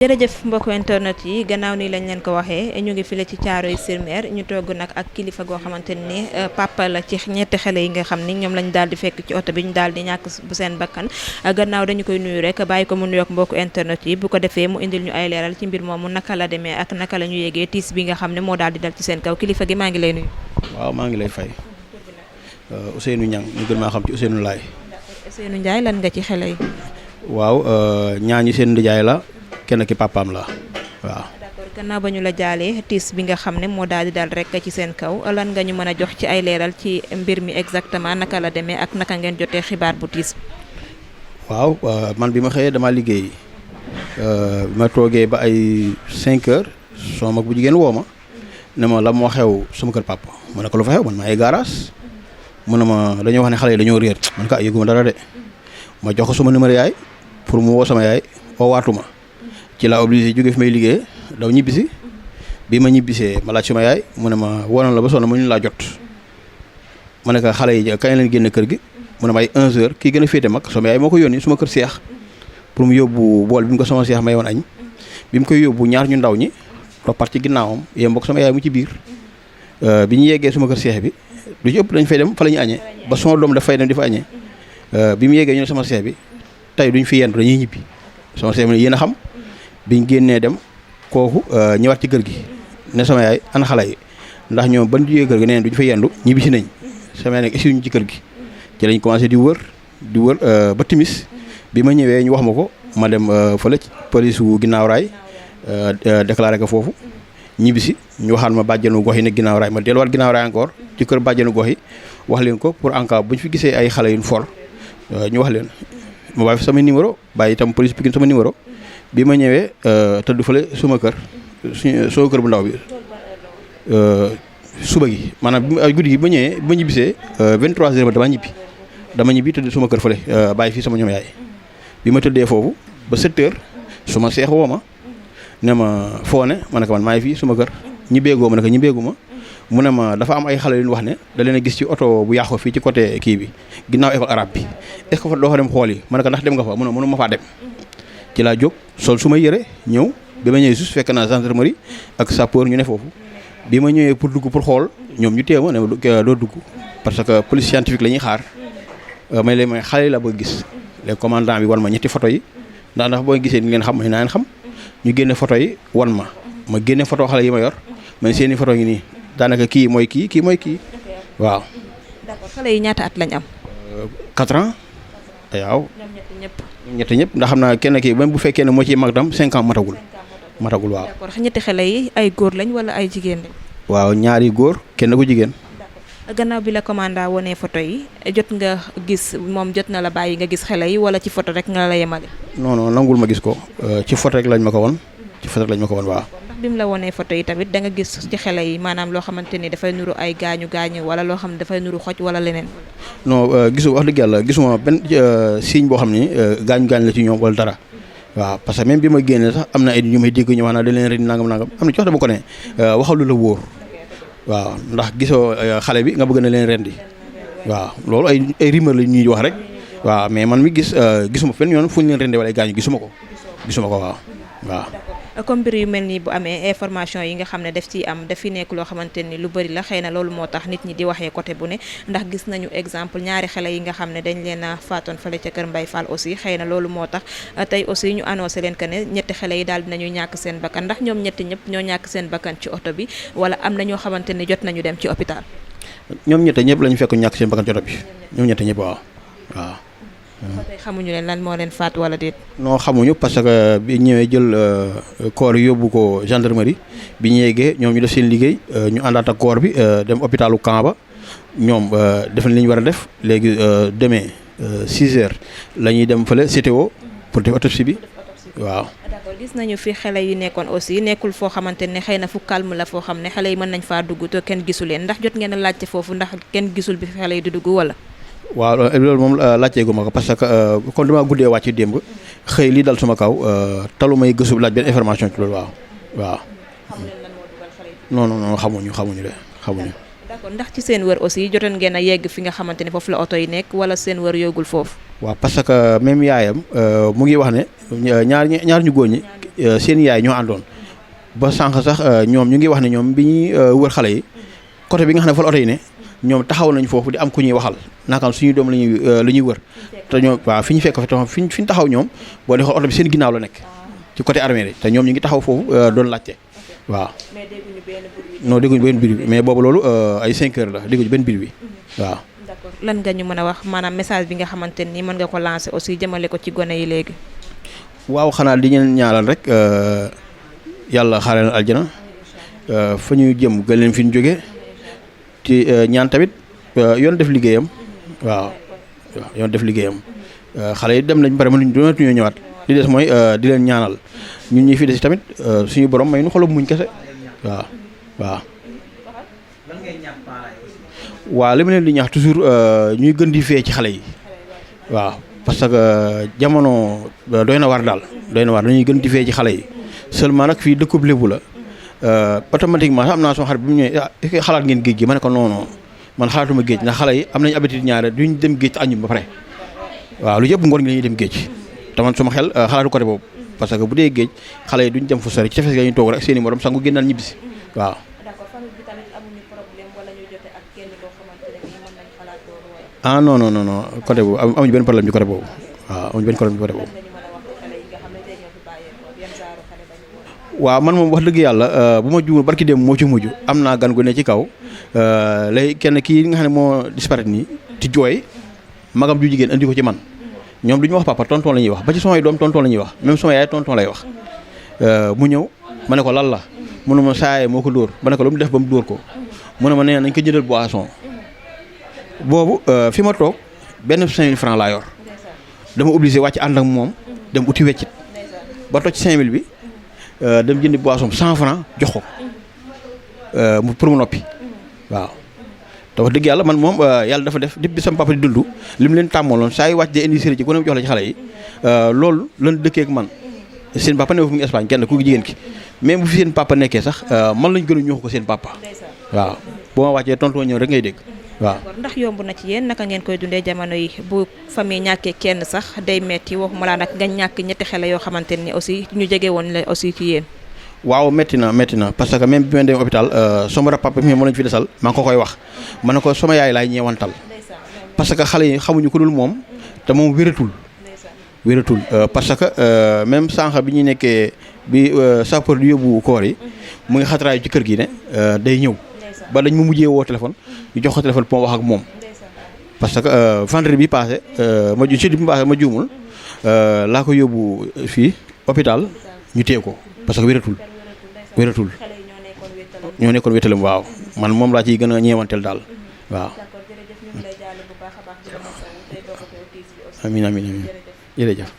jërëjëf mbokku internet yi gannaaw nii lañ leen ko waxee ñu ngi file ci Thiaroye-sur-Mer ñu togg nag ak kilifa goo xamante ni papa la ci ñetti xale yi nga xam ni ñoom lañ daal di fekk ci oto bi ñu daal di ñàkk bu seen bakkan gannaaw dañu koy nuyu rek bàyyi ko mu nuyoog mbokku internet yi bu ko defee mu indil ñu ay leeral ci mbir moomu naka la demee ak naka la ñu yégee tiis bi nga xam ne moo daal di dal ci seen kaw kilifa gi maa ngi lay nuyu. waaw maa ngi lay fay Ousseynou Niang ñu gën maa xam ci Ousseynou Laye. Ousseynou Ndiaye lan nga ci xale yi. waaw ñaañu seen ndijaay la kenn ki papaam la waaw. d'accord gannaaw ba ñu la jaalee tiis bi nga xam ne moo daal di dal rek ci seen kaw lan nga ñu mën a jox ci ay leeral ci mbir mi exactement naka la demee ak naka ngeen jotee xibaar bu tiis. waaw man bi ma xëyee damaa liggéey bi ma toogee ba ay 5 heures soo mag bu jigéen woo ma ne ma la moo xew sama kër papa ma ne ko lu fa xew man maa ngi garage mu ne ma dañoo wax ne xale yi dañoo réer man ko yëguma dara de ma jox ko sama numéro yaay pour mu woo sama yaay woowaatu ma ci la obligé jóge fi may liggéey daw ñibbisi bi ma ñibbisee ma laaj sama yaay mu ne ma wonoon la ba sonn mu ñu laa jot ma ne ko xale yi kañ leen génn kër gi mu ne ma ay 11h kii gën a féete mag sama yaay moo ko yónni suma kër seex pour mu yóbbu bool bi mu ko sama seex may woon añ bi mu koy yóbbu ñaar ñu ndaw ñi toppat ci ginnaawam yéen mbokk sama yaay mu ci biir bi ñu yeggee suma kër seex bi du ci ëpp dañ fay dem fa la ñu añee ba sama doom daf fay dem di fa añee bi mu yeggee ñu ne sama seex bi tey duñ fi yendu dañuy ñibbi sama seex bi ne yéen a xam biñ génnee dem kooku ñëwaat ci kër gi ne sama yaay ana xale yi ndax ñoom ban jugee kër gi neen duñu fa yendu ñibbi si nañ sama yaay nag essiwu ñu ci kër gi ci lañ commencé di wër ba timis bi ma ñëwee ñu wax ma ko ma dem fële ci police wu ginnaaw raay déclaré ko foofu ñibbi si ñu waxaat ma bàjjenu gox yi ne ginnaaw raay ma delluwaat ginnaaw raay encore ci kër bàjjenu gox yi wax leen ko pour en cas bu ñu fi gisee ay xale yu for ñu wax leen ma bàyyi fa sama numéro bàyyi itam police Pikine sama numéro bi ma ñëwee tëdd fële suma kër soo kër bu ndaw bi suba gi maanaam guddi gi ba ñëwee ba ñibbisee 23h ba dama ñibbi tëdd suma kër fële bàyyi fii sama ñoom yaay bi ma tëddee foofu ba 7h suma seex woo ma ne ma foo ne ma ne ko man maa ngi fii suma kër ñibbeegoo ma ne ko ñibbeegu ma mu ne ma dafa am ay xale yu ñu wax ne da leen a gis ci oto bu yàqu fii ci côté kii bi ginnaaw école arabe bi est-ce que fa doo fa dem xool yi ma ne ko ndax dem nga fa mu ne mënu ma faa dem ci laa jóg sol su ma yëre ñëw bi ma ñëwee juste fekk naa gendarmerie ak sapeur ñu ne foofu bi ma ñëwee pour dugg pour xool ñoom ñu téye ma ne doo dugg parce que police scientifique la ñuy xaar may leen may xale yi la bëgg gis les commandant bi wan ma ñetti photo yi ndax boo gisee ni ngeen xam naa leen xam ñu génne photo yi wan ma génne photo xale yi ma yor man seeni photo ngi nii daanaka kii mooy kii mooy kii waaw. d'accord xale yi ñaata at lañ am. 4 ans. waaw ñett ñëpp ndax xam naa kenn kii même bu fekkee ne moo ciy mag tam 5 ans matagul waaw. d'accord ñetti xale yi ay góor lañ wala ay jigéen lañ. waaw ñaari góor kenn ku jigéen. gannaaw bi la commandant wonee photo yi jot nga gis moom jot na la bàyyi nga gis xale yi wala ci photo rek nga la yemale. non nangul ma gis ko ci photo rek lañ ma ko won waaw. ndax bi mu la wonee photo yi tamit da nga gis ci xale yi maanaam loo xamante ni dafay nuru ay gaañu wala loo xam ne dafay nuru xoj wala leneen. non gisu wax dëgg yàlla gisuma benn signe boo xam ni gaañu la ci ñoom wala dara waaw parce que même bi ma génnee sax am na ay ñu may dégg ñu wax naa da leen ren nangam am na ci wax dama ko ne waxalu la wóor waaw ndax gisoo xale bi nga bëgg na leen rendi waaw loolu ay rumeur la ñuy wax rek waaw mais man mi gisuma fenn yoon fu ñu leen rendi wala ay gaañu gisuma ko waaw. comme mbir yu mel nii bu amee information yi nga xam ne daf ciy am dafi nekk loo xamante ni lu bëri la xëy na loolu moo tax nit ñi di waxee côté bu ne ndax gis nañu exemple ñaari xale yi nga xam ne dañ leen a faatoon fële ca kër Mbaye Fall aussi xëy na loolu moo tax tey aussi ñu annoncé leen que ne ñetti xale yi daal dinañu ñàkk seen bakkan ndax ñoom ñetti ñëpp ñoo ñàkk seen bakkan ci oto bi wala am na ñoo xamante ni jot nañu dem ci hôpital. ñoom ñetti ñëpp lañu fekk ñàkk seen bakkan ci oto bi ñoom ñetti ñëpp waaw. ba tey xamuñu leen lan moo leen faat wala déet. non xamuñu parce que bi ñëwee jël corps yi yóbbu ko gendarmerie bi ñu yeggee ñoom ñu def seen liggéey ñu àndaat ak corps bi dem hôpitalu Camp ba ñoom def nañ li ñu war a def léegi demain 6 heures la ñuy dem fële CTO pour def autopsie bi waaw. d'accord gis nañu fi xale yi nekkoon aussi nekkul foo xamante ne xëy na fu calme la foo xam ne xale yi mën nañ faa dugg te kenn gisu leen ndax jot ngeen a laajte foofu ndax kenn gisul bi fi xale yi di dugg wala. waaw loolu moom laajteegu ma ko parce que kon damaa guddee wàcc démb xëy lii dal suma kaw talu may gëstu laaj benn information ci loolu waaw. non xamuñu de. d'accord ndax ci seen wër aussi jotoon ngeen a yegg fi nga xamante ne foofu la oto yi nekk wala seen wër yóogul foofu. waaw parce que même yaayam mu ngi wax ne ñaar ñu góor ñi seen yaay ñoo àndoon ba sànq sax ñoom ñu ngi wax ne ñoom bi ñuy wër xale yi côté bi nga xam ne fa la oto yi ne ñoom taxaw nañ foofu di am ku ñuy waxal naakaam suñu doom la ñuy wër te ñoom waaw fi ñu fekk fi ñu taxaw ñoom boo dee xool oto bi seen ginnaaw la nekk ci côté armée yi te ñoom ñu ngi taxaw foofu doon laajte waaw. mais dégguñu benn bruit. non dégguñu benn bruit bi mais boobu loolu ay 5 heures la dégguñu benn bruit bi waaw. d'accord lan nga ñu mën a wax maanaam message bi nga xamante ni mën nga ko lancer aussi jëmale ko ci gone yi léegi. waaw xanaa di ñeen ñaanal rek yàlla xaaree na aljana fa ñu jëm gën leen fi ñu jógee ci ñaan tamit yoon def liggéeyam waaw yoon def liggéeyam xale yi dem nañ bare mënuñoo ñëwaat li des mooy di leen ñaanal ñun ñi fi des tamit suñu borom may nu xolom muñ kese waaw waaw. waaw li ma leen di ñaax toujours ñuy gën di fee ci xale yi waaw parce que jamono doy na war daal doy na war dañuy gën di fee ci xale yi seulement nag fii dëkkub lébu la automatiquement sax am naa sama xarit bi mu ñëwee est-ce que xalaat ngeen géej gi ma ne ko non man xalaatuma géej ndax xale yi am nañu habitude ñaare duñ dem géej añu ba pare waaw lu yëpp ngoon ngi la ñuy dem géej te man sama xel xalaatu côté boobu parce que bu dee géej xale yi duñ dem fu sori ci tefes ga ñu toog rek seen i morom sangu génnaan ñibbisi waaw. ah non non non côté boobu amuñu benn problème ci côté boobu waaw amuñu benn problème ci côté boobu. waaw man moom wax dëgg yàlla bu ma juumul barki dem moo ci mujj am naa gan gu ne ci kaw lay kenn kii nga xam ne moo disparaître nii ci jooy magam ju jigéen andi ko ci man ñoom du ñu wax papa tonton la ñuy wax ba ci samay doom tonton la ñuy wax même sama yaay tonton lay wax mu ñëw ma ne ko lan la mu ne ma saaye moo ko dóor ma ne ko lu mu def ba mu dóor ko mu ne ma nee nañ ko jëndal boisson boobu fi ma toog benn 5000 francs laa yor dama obligé wàcc ànd ak moom dem uti weccit ba toj 5000 bi dem jëndi boisson 100 francs jox ko pour mu noppi waaw. te wax dëgg yàlla man moom yàlla dafa def depuis sama papa di dund li mu leen tàmmaloon saa yu wàcc de indi série ci ku ne jox la ci xale yi loolu lan dëkkee ak man seen papa ne fu mu Espagne kenn ku jigéen ki même bu fi seen papa nekkee sax man lañ gën a ñoo ko seen papa waaw boo ma wàccee tonton ñëw rek ngay dégg waaw. ndax yomb na ci yéen naka ngeen koy dundee jamono yi bu famille ñàkkee kenn sax day metti waxuma laa nag nga ñàkk ñetti xale yoo xamante ni aussi ñu jege woon la aussi ci yéen. waaw métti na parce que même bi ma dem hôpital sama papa mi moo lañ fi desal maa ngi ko koy wax ma ne ko sama yaay laay ñeewantal parce que xale yi xamuñu ko dul moom te moom wératul parce que même sànq bi ñu nekkee bi sapeur di yóbbu koor yi mu ngi xataraayu ci kër gi ne day ñëw ba dañ ma mujjee woo téléphone ñu jox ko téléphone pour ma wax ak moom parce que vendredi bi passé ma juumul laa ko yóbbu fii hôpital ñu téye ko parce que wératul ñoo nekkoon wétalam waaw man moom laa ciy gën a ñeewanteel daal waaw. amiin jërëjëf.